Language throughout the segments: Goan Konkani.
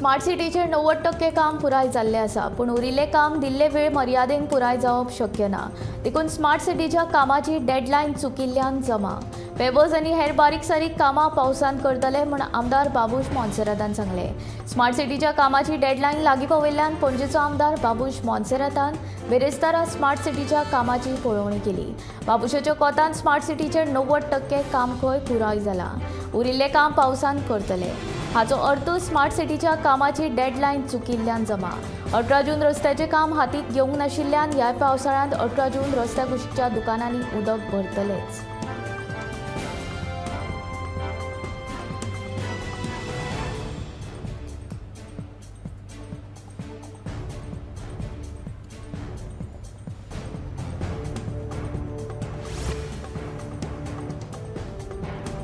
स्मार्ट सिटीचेर 90% काम पुराय जाल्लें आसा, पूण उरिल्लें काम दिल्ले वेळ मर्यादेन पुराय जावप शक्य ना. देखून स्मार्ट सिटीच्या कामाची डेडलायन चुकिल्ल्यान जमा पेवर्स आनी हेर बारीक सारीक कामां पावसांत करतले म्हूण आमदार बाबूश मोन्सेरातान सांगलें. स्मार्ट सिटीच्या कामाची डेडलायन लागीं पाविल्ल्यान पणजेचो आमदार बाबूश मोन्सेरातान बिरेस्तारा स्मार्ट सिटीच्या कामाची पळोवणी केली. बाबूशाच्या कोतान स्मार्ट सिटीचेर 90% काम खंय पुराय जालां, उरिल्लें काम पावसांत करतले. हाचो अर्थ स्मार्ट सिटीच्या कामाची डेडलायन चुकिल्ल्यान जमा. 18 जून रस्त्याचें काम हातींत घेवंक नाशिल्ल्यान ह्या पावसाळ्यांत 18 जून रस्त्या कुशीच्या दुकानांनी उदक भरतलेच.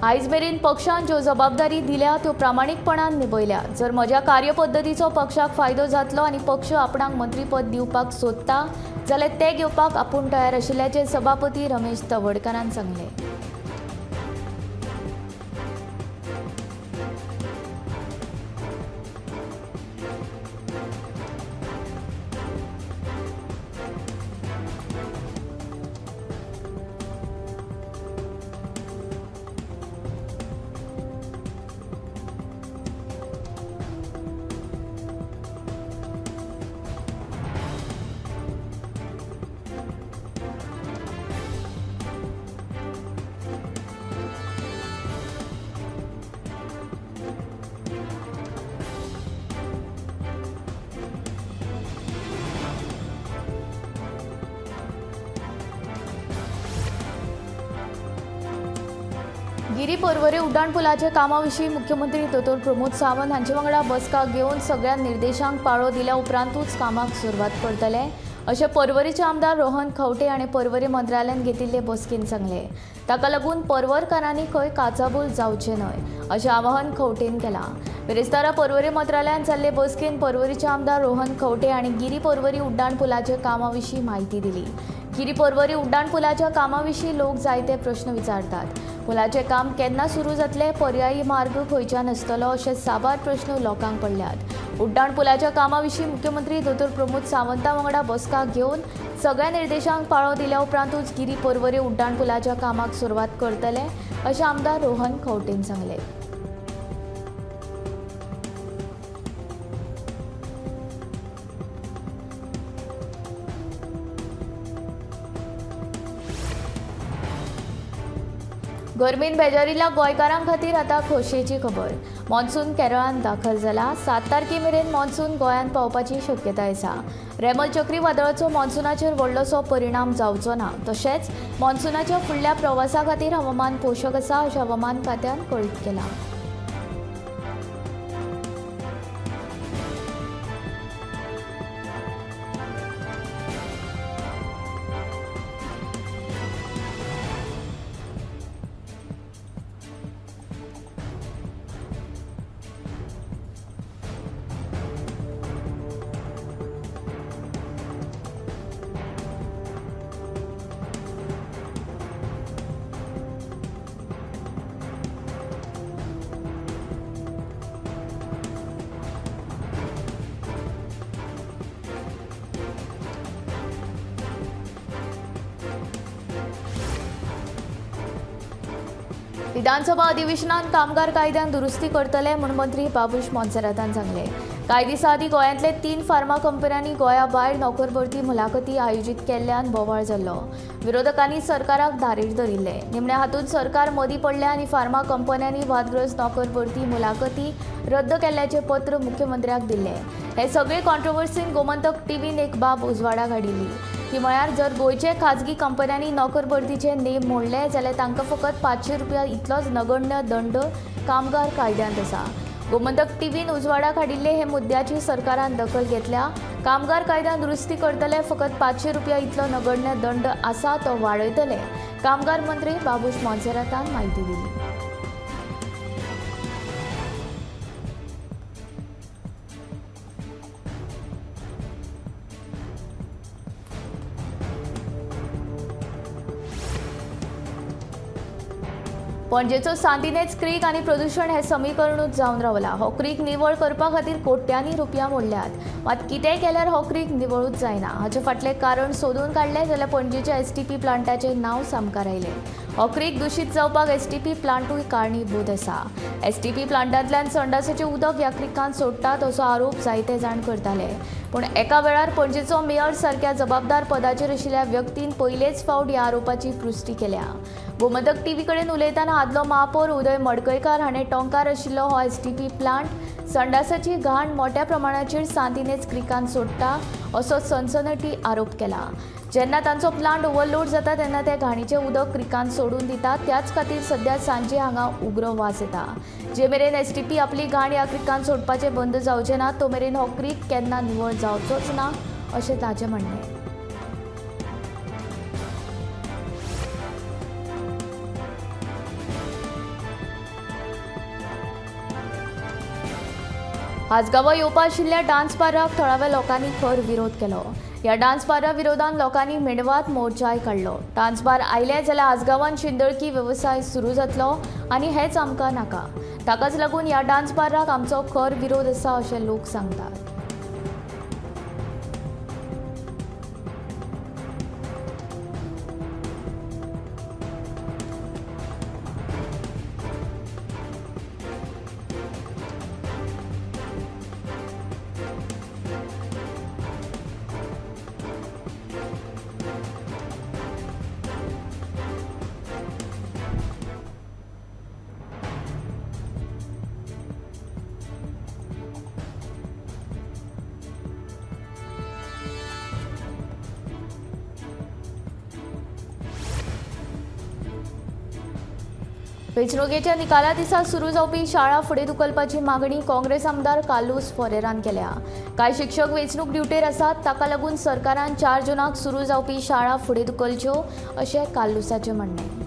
आयज मेरेन पक्षान ज्यो जबाबदारी दिल्या त्यो प्रामाणीकपणान निभयल्या. जर म्हज्या कार्यपद्दतीचो पक्षाक फायदो जातलो आनी पक्ष आपणाक मंत्रीपद दिवपाक सोदता जाल्यार तें घेवपाक आपूण तयार आशिल्ल्याचें सभापती रमेश तवडकारान सांगलें. गिरी पर्वरे उड्डाण पुलाच्या कामा विशीं मुख्यमंत्री दोतोर प्रमोद सावंत हांचे वांगडा बसका घेवन सगळ्या निर्देशांक पाळो दिल्या उपरांतूच कामाक सुरवात करतले अशें पर्वरेचे आमदार रोहन खंवटे हाणें पर्वरे मंत्रालयान घेतिल्ले बसकेन सांगलें. ताका लागून पर्वरकारांनी खंय काचाबूल जावचें न्हय अशें आवाहन खंवटेन केलां. बिरेस्तारा पर्वरे मंत्रालयान जाल्ले बसकेन पर्वरेचे आमदार रोहन खंवटे हांणी गिरी पर्वरी उड्डाण पुलाच्या कामा विशीं म्हायती दिली. गिरी पर्वरी उड्डाण पुलाच्या कामा विशीं लोक जायते प्रश्न विचारतात. पुलाचें काम केन्ना सुरू जातलें, पर्यायी मार्ग खंयच्यान आसतलो अशे साबार प्रश्न लोकांक पडल्यात. उड्डाण पुलाच्या कामा विशीं मुख्यमंत्री दोतोर प्रमोद सावंता वांगडा बसका घेवन सगळ्या निर्देशांक पाळो दिल्या उपरांतूच गिरी पर्वरी उड्डाण पुलाच्या कामाक सुरवात करतले अशें आमदार रोहन खंवटेन सांगलें. गरमीन बेजारिल्ल्या गोंयकारां खातीर आतां खोशयेची खबर. मॉन्सून केरळांत दाखल जाला. 7 तारखे मेरेन मॉन्सून गोंयांत पावपाची शक्यताय आसा. रेमल चक्रीवादळाचो मॉन्सूनाचेर व्हडलोसो परिणाम जावचो ना. तशेंच मॉन्सूनाच्या फुडल्या प्रवासा खातीर हवामान पोशक आसा अशें हवामान खात्यान कळीत केलां. विधानसभा अधिवेशनात कामगार कायद्यान दुरुस्ती करतले म्हूण मंत्री बाबूश मोन्सेरातान सांगलें. कांय दिसां आदीं गोंयांतले 3 फार्मा कंपन्यांनी गोंया भायर नोकर भरती मुलाखती आयोजीत केल्ल्यान बोवाळ जाल्लो. विरोधकांनी सरकाराक धारेर धरिल्लें. निमण्या हातूंत सरकार मदीं पडलें आनी फार्मा कंपन्यांनी वादग्रस्त नोकर भरती मुलाखती रद्द केल्ल्याचें पत्र मुख्यमंत्र्याक दिल्लें. हे सगळे कॉन्ट्रोवर्सीन गोमंतक टीव्हीन एक बाब उजवाडाक हाडिल्ली. ती म्हळ्यार जर गोंयचे खाजगी कंपन्यांनी नोकर भरतीचे नेम मोडले जाल्यार तांकां फकत 500 रुपया इतलोच नगण्य दंड कामगार कायद्यांत आसा. गोमंतक टीव्हीन उजवाडाक हाडिल्ले हे मुद्द्याची सरकारान दखल घेतल्या. कामगार कायद्यान दुरुस्ती करतले, फकत 500 रुपया इतलो नगण्य दंड आसा तो वाडयतले, कामगार मंत्री बाबूश मोन्सेरातान म्हायती दिली. पणजेचो सांतिनेज क्रीक आनी प्रदूशण हें समीकरणूच जावन रावला. हो क्रीक निवळ करपा खातीर कोट्यांनी रुपया मोडल्यात, मात कितेंय केल्यार हो क्रीक निवळूच जायना. हाचे फाटलें कारण सोदून काडलें जाल्यार पणजेच्या एसटीपी प्लांटाचें नांव सामकार आयलें. हो क्रीक दुशीत जावपाक एसटीपी प्लांटूय कारणीभूत आसा. एसटीपी प्लांटांतल्यान संडासाचें उदक ह्या क्रिकांत सोडटात असो आरोप जायते जाण करताले. पूण एका वेळार पणजेचो मेयर सारक्या जबाबदार पदाचेर आशिल्ल्या व्यक्तीन पयलेच फावट ह्या आरोपाची पुष्टी केल्या. गोमंतक टीव्ही कडेन उलयतना आदलो महापौर उदय मडकयकार हाणें टोंकार आशिल्लो हो एसटीपी प्लांट संडासाची घाण मोठ्या प्रमाणाचेर सांतिनेज क्रिकांत सोडटा असो सनसनाटी आरोप केला. जेन्ना तांचो प्लांट ओव्हरलोड जाता तेन्ना ते घाणीचें उदक क्रिकांत सोडून दितात. त्याच खातीर सध्या सांजे हांगा उग्र वास येता. जे मेरेन एसटीपी आपली घाण ह्या क्रिकांत सोडपाचें बंद जावचें ना तो मेरेन हो क्रीक केन्ना निवळ जावचोच ना अशें ताचें म्हणणें. आजगांवां येवपा आशिल्ल्या डान्स बाराक थळाव्या लोकांनी खर विरोध केलो. ह्या डान्स बारा विरोधान लोकांनी मेणवात मोर्चाय काडलो. डान्स बार आयले जाल्यार आजगांवांत शिंदळकी वेवसाय सुरू जातलो आनी हेंच आमकां नाका. ताकाच लागून ह्या डान्स बाराक आमचो खर विरोध आसा अशें लोक सांगतात. वेंचणुकेच्या निकाला दिसा सुरू जावपी शाळा फुडें धुकलपाची मागणी काँग्रेस आमदार कार्लुस फेरेरान केल्या. कांय शिक्षक वेंचणूक ड्युटेर आसात, ताका लागून सरकारान 4 जूनाक सुरू जावपी शाळा फुडें धुकलच्यो अशें कार्लुसाचें म्हणणें.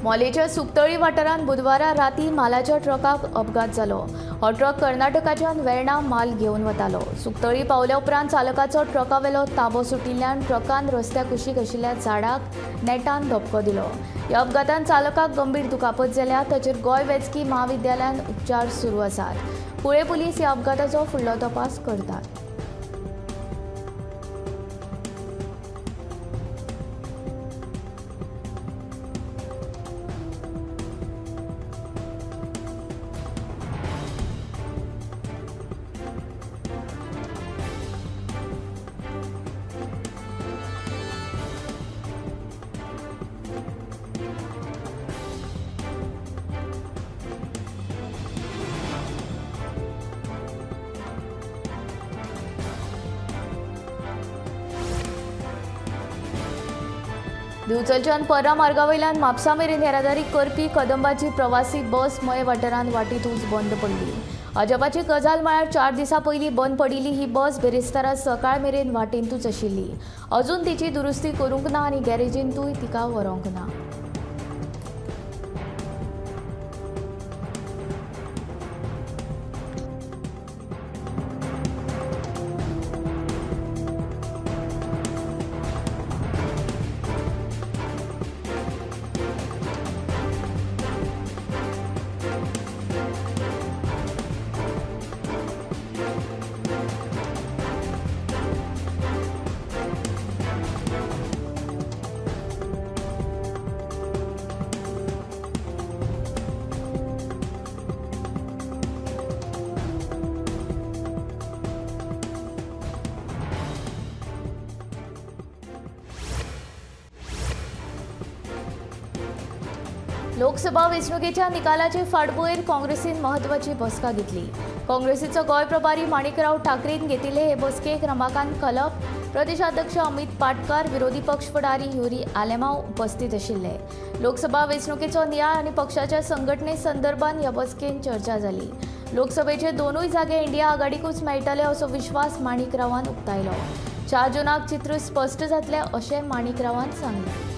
मोलेच्या सुकतळी वाठारांत बुधवारा राती मालाच्या ट्रकाक अपघात जालो. हो ट्रक कर्नाटकाच्यान वेर्णा माल घेवन वतालो. सुकतळी पावल्या उपरांत चालकाचो ट्रकावेलो ताबो सुटिल्ल्यान ट्रकान रस्त्या कुशीक आशिल्ल्या झाडाक नेटान धपको दिलो. ह्या अपघातान चालकाक गंभीर दुखापत जाल्या. ताचेर गोंय वैजकी म्हाविद्यालयांत उपचार सुरू आसात. कुळे पुलीस ह्या अपघाताचो फुडलो तपास करतात. दिवचलच्यान पर्रा मार्गावयल्यान म्हापसा मेरेन येरादारी करपी कदंबाची प्रवासी बस मये वाठारांत वाटेंतूच बंद पडली. अजापाची गजाल म्हळ्यार 4 दिसां पयलीं बंद पडिल्ली ही बस बिरेस्तारा सकाळ मेरेन वाटेंतूच आशिल्ली. अजून तिची दुरुस्ती करूंक ना आनी गॅरेजींतूय तिका व्हरूंक ना. लोकसभा वेंचणुकेच्या निकालाचे फाटभुंयेर काँग्रेसीन म्हत्वाची बसका घेतली। काँग्रेसीचो गोंय प्रभारी माणिकराव ठाकरेन घेतिल्ले हे बसकेक रमाकांत खलप, प्रदेशाध्यक्ष अमित पाटकार, विरोधी पक्ष फुडारी युरी आलेमाव उपस्थित आशिल्ले। लोकसभा वेंचणुकेचो नियाळ आनी पक्षाच्या संघटने संदर्भात ह्या बसकेन चर्चा जाली। लोकसभेचे दोनूय जागे इंडिया आघाडीकूच मेळटले असो विश्वास माणिकरावान उक्तायलो। 4 जूनाक चित्र स्पश्ट जातलें अशें माणिकरावान सांगलें।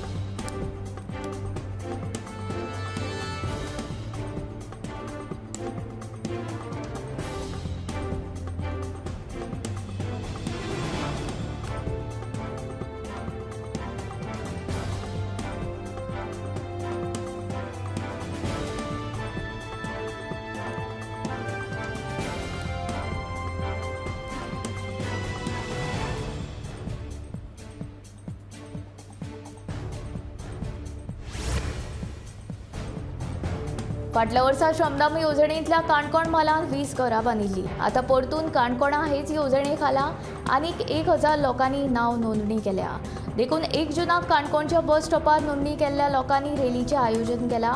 फाटल्या वर्सा श्रमदाम येवजणेंतल्या काणकोण म्हालांत 20 घरां बांदिल्ली। आतां परतून काणकोणा हेच येवजणे खाला आनीक 1000 लोकांनी नांव नोंदणी केल्या। देखून 1 जूनाक काणकोणच्या बस स्टॉपार नोंदणी केल्ल्या लोकांनी रॅलीचें आयोजन केलां।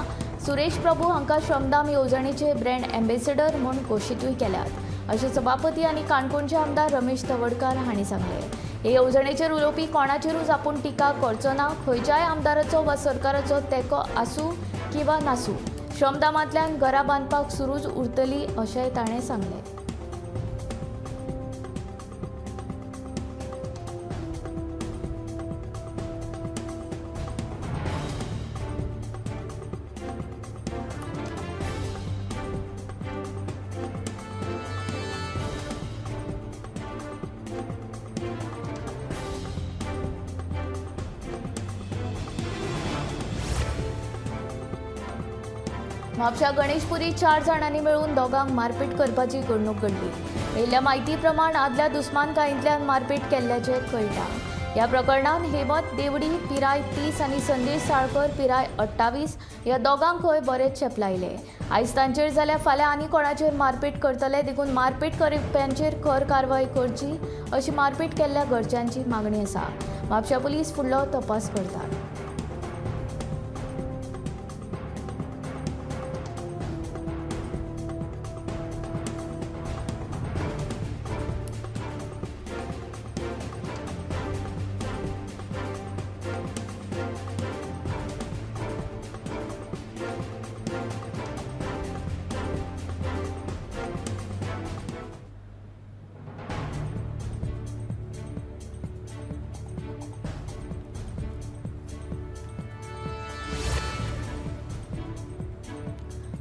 सुरेश प्रभू हांकां श्रमदाम येवजणेचे ब्रँड एम्बेसेडर म्हूण घोशितूय केल्यात अशें सभापती आनी काणकोणचे आमदार रमेश तवडकार हांणी सांगलें। हे येवजणेचेर उलोवपी कोणाचेरूच आपूण टिका करचो ना, खंयच्याय आमदाराचो वा सरकाराचो तेंको आसूं किंवा नासूं, श्रमदामांतल्यान घरां बांदपाक सुरूच उरतली अशेंय ताणें सांगलें। म्हापशा गणेशपुरी 4 जाणांनी मेळून दोगांक मारपेट करपाची घडणूक घडली। मेळिल्ल्या म्हायती प्रमाण आदल्या दुस्मानकायेंतल्यान मारपेट केल्ल्याचें कळटा। ह्या प्रकरणांत हेमंत देवडी पिराय 30 आनी संदेश साळकर पिराय 28 ह्या दोगांक खंय बरेच चेपलायले। आयज तांचेर जाल्यार फाल्यां आनी कोणाचेर मारपेट करतले, देखून मारपेट करप्यांचेर खर कारवाय करची अशी मारपेट केल्ल्या घरच्यांची मागणी आसा। म्हापशा पुलीस फुडलो तपास करतात।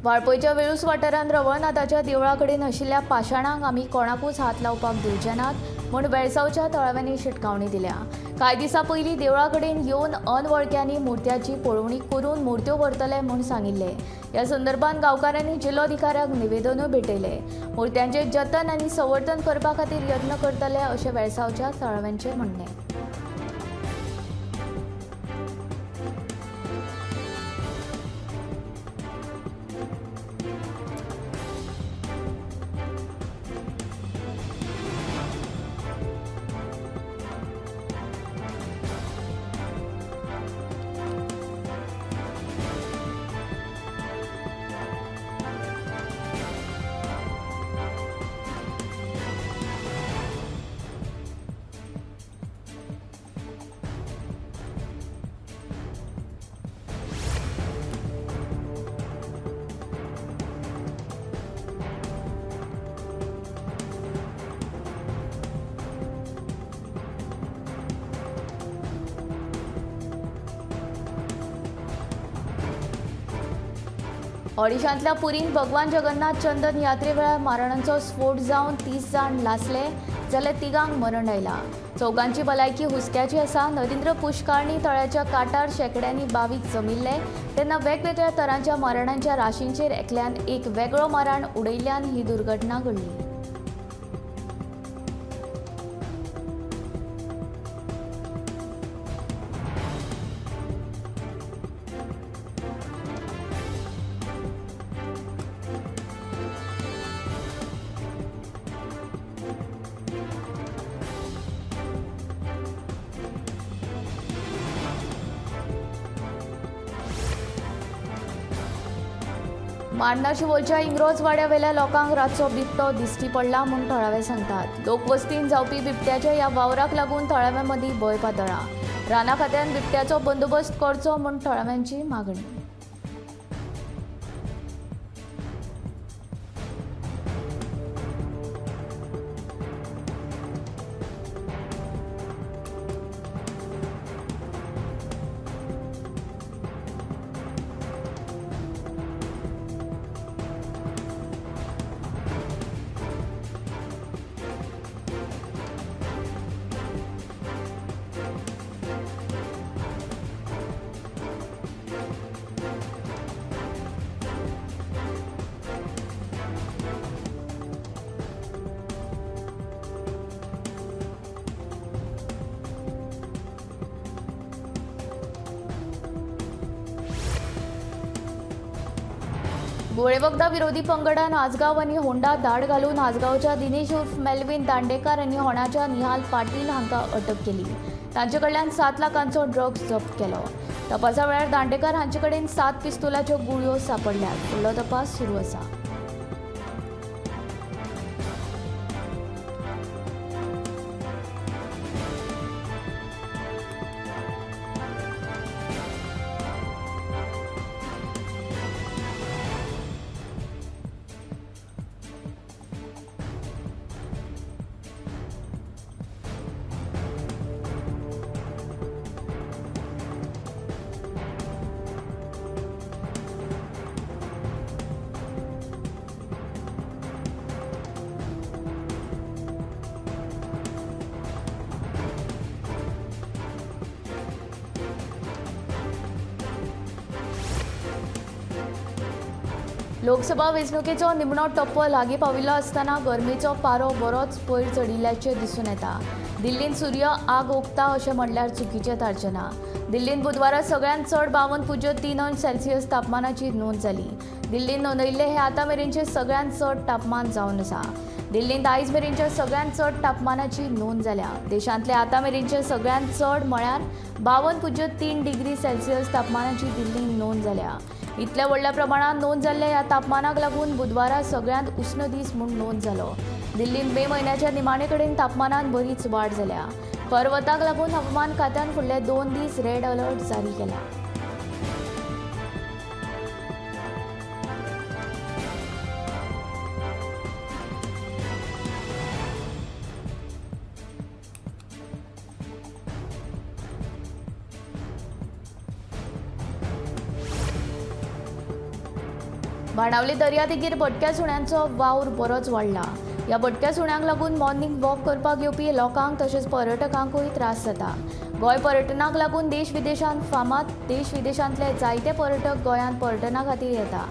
वाळपयच्या वेळूस वाठारांत रवळनाथाच्या देवळा कडेन आशिल्ल्या पाशाणांक आमी कोणाकूच हात लावपाक दिवचे नात म्हूण वेळसावच्या थळाव्यांनी शिटकावणी दिल्या। कांय दिसां पयलीं देवळा कडेन येवन अनवळख्यांनी मुर्त्याची पळोवणी करून मुर्त्यो व्हरतले म्हूण सांगिल्लें। ह्या संदर्भात गांवकारांनी जिल्लोधिकाऱ्याक निवेदनूय भेटयलें। मुर्त्यांचें जतन आनी संवर्धन करपा खातीर यत्न करतले अशें वेळसावच्या थळाव्यांचें म्हणणें। ओडिशांतल्या पुरीन भगवान जगन्नाथ चंदन यात्रे वेळार मारणांचो स्फोट जावन 30 जाण लासले जाल्यार तिगांक मरण आयलां। चौगांची भलायकी हुस्क्याची आसा। नरेंद्र पुष्कारणी तळ्याच्या काठार शेंकड्यांनी भावीक जमिल्ले तेन्ना वेगवेगळ्या तरांच्या मरणांच्या राशींचेर एकल्यान एक वेगळो मरण उडयल्ल्यान ही दुर्घटना घडली। मांडा शिवोलच्या इंग्रोज वाड्यावेल्या लोकांक रातचो बिबटो दिश्टी पडला म्हूण थळावे सांगतात। लोकवस्तीन जावपी बिबट्याच्या ह्या वावराक लागून थळाव्यां मदीं भंय पातळ्ळा। राना खात्यान बिबट्याचो बंदोबस्त करचो म्हूण थळाव्यांची मागणी। गोळेवखदा विरोधी पंगडान आजगांव आनी होंडा धाड घालून आजगांवच्या दिनेश उर्फ मेल्विन दांडेकार आनी होणाच्या निहाल पाटील हांकां अटक केली। तांचे कडल्यान 7 लाखांचो ड्रग्स जप्त केलो। तपासा वेळार दांडेकार हांचे कडेन 7 पिस्तुलाच्यो गुळयो सांपडल्यात। फुडलो तपास सुरू आसा। लोकसभा वेंचणुकेचो निमणो टप्पो लागीं पाविल्लो आसतना गरमेचो पारो बरोच पयर चडिल्ल्याचें दिसून येता। दिल्लींत सूर्य आग ओंकता अशें म्हणल्यार चुकीचें थारचें ना। दिल्लींत बुधवारा सगळ्यांत चड 52.3 अंश सेल्सियस तापमानाची नोंद जाली। दिल्लींत नोंदयिल्लें हें आतां मेरेनचें सगळ्यांत चड तापमान जावन आसा। दिल्लींत आयज मेरेनच्या सगळ्यांत चड तापमानाची नोंद जाल्या। देशांतले आतां मेरेनचें सगळ्यांत चड म्हळ्यार 52.3 डिग्री सेल्सियस तापमानाची दिल्लींत नोंद जाल्या। इतल्या व्हडल्या प्रमाणात नोंद जाल्ल्या ह्या तापमानाक लागून बुधवारा सगळ्यांत उश्ण दीस म्हूण नोंद जालो। दिल्लींत मे म्हयन्याच्या निमाणे कडेन तापमानांत बरीच वाड जाल्या। खर वताक लागून हवामान खात्यान फुडले 2 दीस रेड अलर्ट जारी केला। बाणावली दर्यादेगेर भटक्या सुण्यांचो वावर बरोच वाडला। ह्या भटक्या सुण्यांक लागून मॉर्निंग वॉक करपाक येवपी लोकांक तशेंच पर्यटकांकूय त्रास जाता। गोंय पर्यटनाक लागून देश विदेशांत फामाद देश विदेशांतले जायते पर्यटक गोंयांत पर्यटना खातीर येता।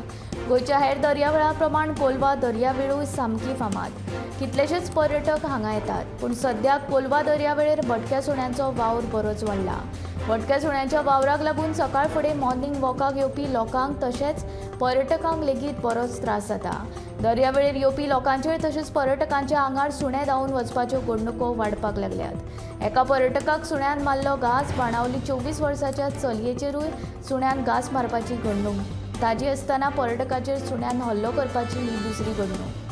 गोंयच्या हेर दर्यावेळा प्रमाण कोलवा दर्यावेळूय सामकी फामाद। कितलेशेच पर्यटक हांगा येतात, पूण सद्याक कोलवा दर्यावेळेर भटक्या सुण्यांचो वावर बरोच वाडला। भटक्या सुण्यांच्या वावराक लागून सकाळ फुडें मॉर्निंग वॉकाक येवपी लोकांक तशेंच पर्यटकांक लेगीत बरोच त्रास जाता। दर्यावेळेर येवपी लोकांचेर तशेंच पर्यटकांच्या आंगार सुणे धांवून वचपाच्यो घडणुको वाडपाक लागल्यात। एका पर्यटकाक सुण्यान मारलो घास। बाणावली 24 वर्साच्या चलयेचेरूय सुण्यान घास मारपाची घडणूक ताजी आसतना पर्यटकाचेर सुण्यान हल्लो करपाची ही दुसरी घडणूक।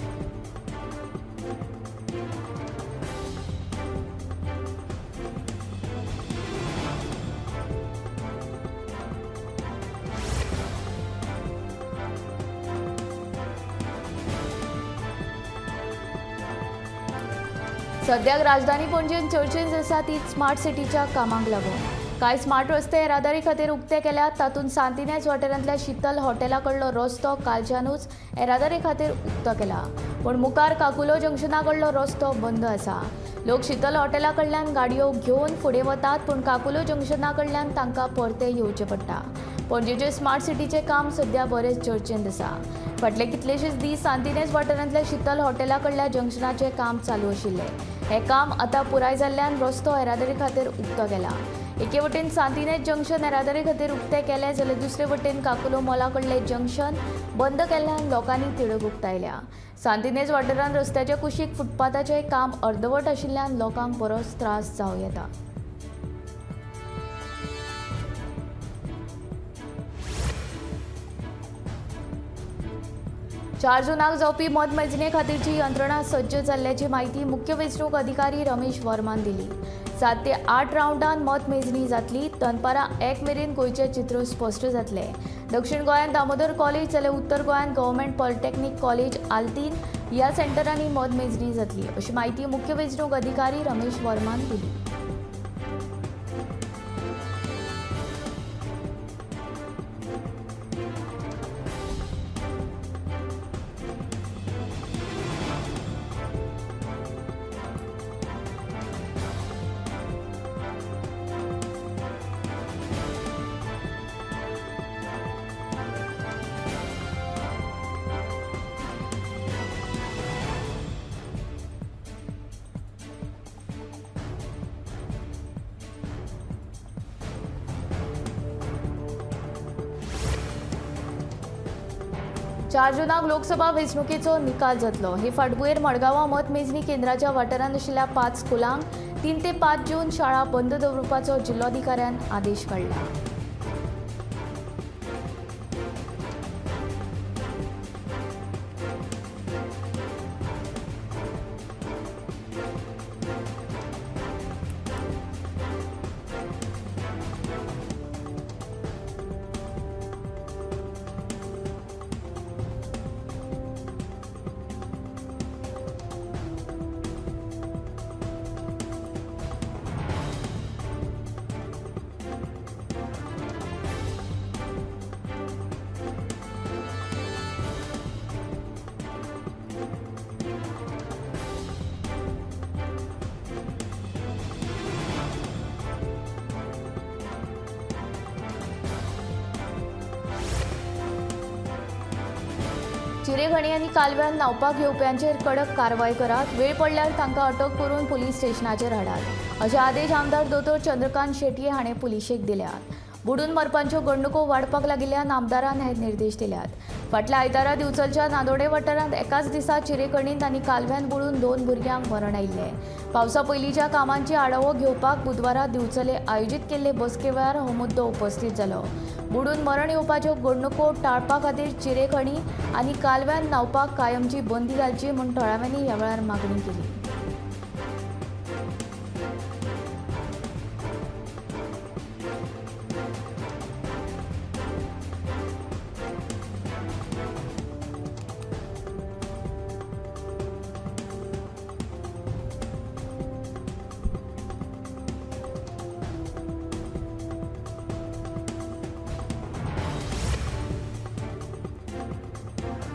सद्याक राजधानी पणजेन चर्चेंत आसा ती स्मार्ट सिटीच्या कामाक लागून कांय स्मार्ट रस्ते येरादारी खातीर उक्ते केल्यात। तातूंत सांतिनेज वाठारांतल्या शीतल हॉटेला कडलो रस्तो कालच्यानूच येरादारी खातीर उक्तो केला, पूण मुखार काकुलो जंक्शना कडलो रस्तो बंद आसा। लोक शीतल हॉटेला कडल्यान गाडयो घेवन फुडें वतात, पूण काकुलो जंक्शना कडल्यान तांकां परते येवचें पडटा। पणजेचे स्मार्ट सिटीचें काम सद्या बरेंच चर्चेंत आसा। फाटले कितलेशेच दीस सांतिनेज वाठारांतल्या शीतल हॉटेला कडल्या जंक्शनाचें काम चालू आशिल्लें। हें काम आतां पुराय जाल्ल्यान रस्तो येरादारी खातीर उक्तो केला। एके वटेन सांतिनेज जंक्शन येरादारी खातीर उक्तें केलें जाल्यार दुसरे वटेन काकुलो मोला कडलें जंक्शन बंद केल्ल्यान लोकांनी तिडक उक्तायल्या। सांतिनेज वाठारांत रस्त्याच्या कुशीक फुटपाथाचें काम अर्दवट आशिल्ल्यान लोकांक बरोच त्रास जावं येता। 4 जुनाक जावपी मतमेजणे खातीरची यंत्रणा सज्ज जाल्ल्याची म्हायती मुख्य वेंचणूक अधिकारी रमेश वर्मान दिली. 7 ते 8 रावंडान मतमेजणी जातली. दनपारां 1 मेरेन गोंयचें चित्र स्पश्ट जातलें. दक्षिण गोंयांत दामोदर कॉलेज जाल्यार उत्तर गोंयांत गव्हर्नमेंट पॉलिटेक्निक कॉलेज आल्तीन ह्या सेंटरांनी मतमेजणी जातली अशी म्हायती मुख्य वेंचणूक अधिकारी रमेश वर्मान दिली. चार जुनाक लोकसभा वेंचणुकेचो निकाल जातलो. हे फाटभुंयेर मडगांवां मतमेजणी केंद्राच्या वाठारांत आशिल्ल्या 5 स्कुलांक 3 ते 5 जून शाळा बंद दवरपाचो जिल्लोधिकाऱ्यान आदेश काडला. चिरेखणी आनी कालव्यान न्हांवपाक येवप्यांचेर कडक कारवाय करात, वेळ पडल्यार तांकां अटक करून पुलीस स्टेशनाचेर हाडात अशे आदेश आमदार दोतोर चंद्रकांत शेटये हाणें पुलिशेक दिल्यात. बुडून मरपांच्यो घडणुको वाडपाक लागिल्ल्यान आमदारान हे निर्देश दिल्यात. फाटल्या आयतारा दिवचलच्या नादोडे वाठारांत एकाच दिसा चिरेखणींत आनी कालव्यान बुडून 2 भुरग्यांक मरण आयिल्लें. पावसा पयलींच्या कामांची आढावो घेवपाक बुधवारा दिवचले आयोजीत केल्ले बसके वेळार हो मुद्दो उपस्थित जालो. बुडून मरण येवपाच्यो घडणुको टाळपा खातीर चिरेखणी आनी कालव्यान न्हांवपाक कायमची बंदी घालची म्हूण थळाव्यांनी ह्या वेळार मागणी केली.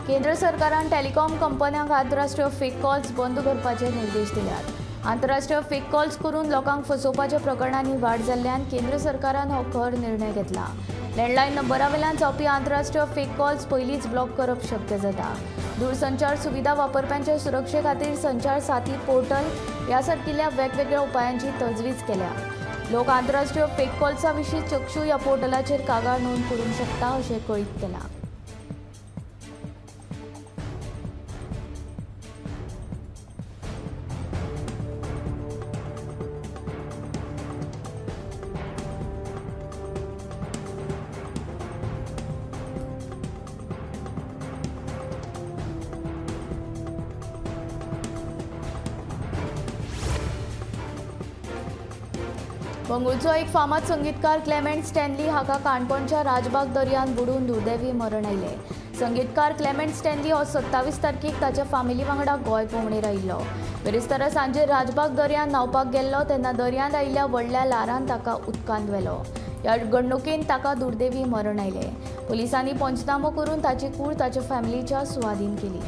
केंद्र सरकारान टेलिकॉम कंपन्यांक आंतरराष्ट्रीय फेक कॉल्स बंद करपाचे निर्देश दिल्यात. आंतरराष्ट्रीय फेक कॉल्स करून लोकांक फसोवपाच्या प्रकरणांनी वाड जाल्ल्यान केंद्र सरकारान हो खर निर्णय घेतला. लँडलायन नंबरावेल्यान जावपी आंतरराष्ट्रीय फेक कॉल्स पयलींच ब्लॉक करप शक्य जाता. दूरसंचार सुविधा वापरप्यांच्या सुरक्षे खातीर संचार साथी पोर्टल ह्या सारकिल्ल्या वेगवेगळ्या उपायांची तजवीज केल्या. लोक आंतरराष्ट्रीय फेक कॉल्सा विशीं चक्षू ह्या पोर्टलाचेर कागाळ नोंद करूंक शकता अशें कळीत केलां. मंगळूरचो एक फामाद संगीतकार क्लेमेंट स्टॅनली हाका काणकोणच्या राजबाग दर्यांत बुडून दुर्दैवी मरण आयलें. संगीतकार क्लेमेंट स्टॅनली हो 27 तारखेक ताच्या फामिली वांगडा गोंय भोंवडेर आयिल्लो. बिरेस्तारा सांजे राजबाग दर्यांत न्हांवपाक गेल्लो तेन्ना दर्यांत आयिल्ल्या व्हडल्या ल्हारान ताका उदकांत व्हेलो. ह्या घडणुकेन ताका दुर्दैवी मरण आयलें. पुलिसांनी पंचनामो करून ताची कूड ताच्या फॅमिलीच्या सुवादीन केली.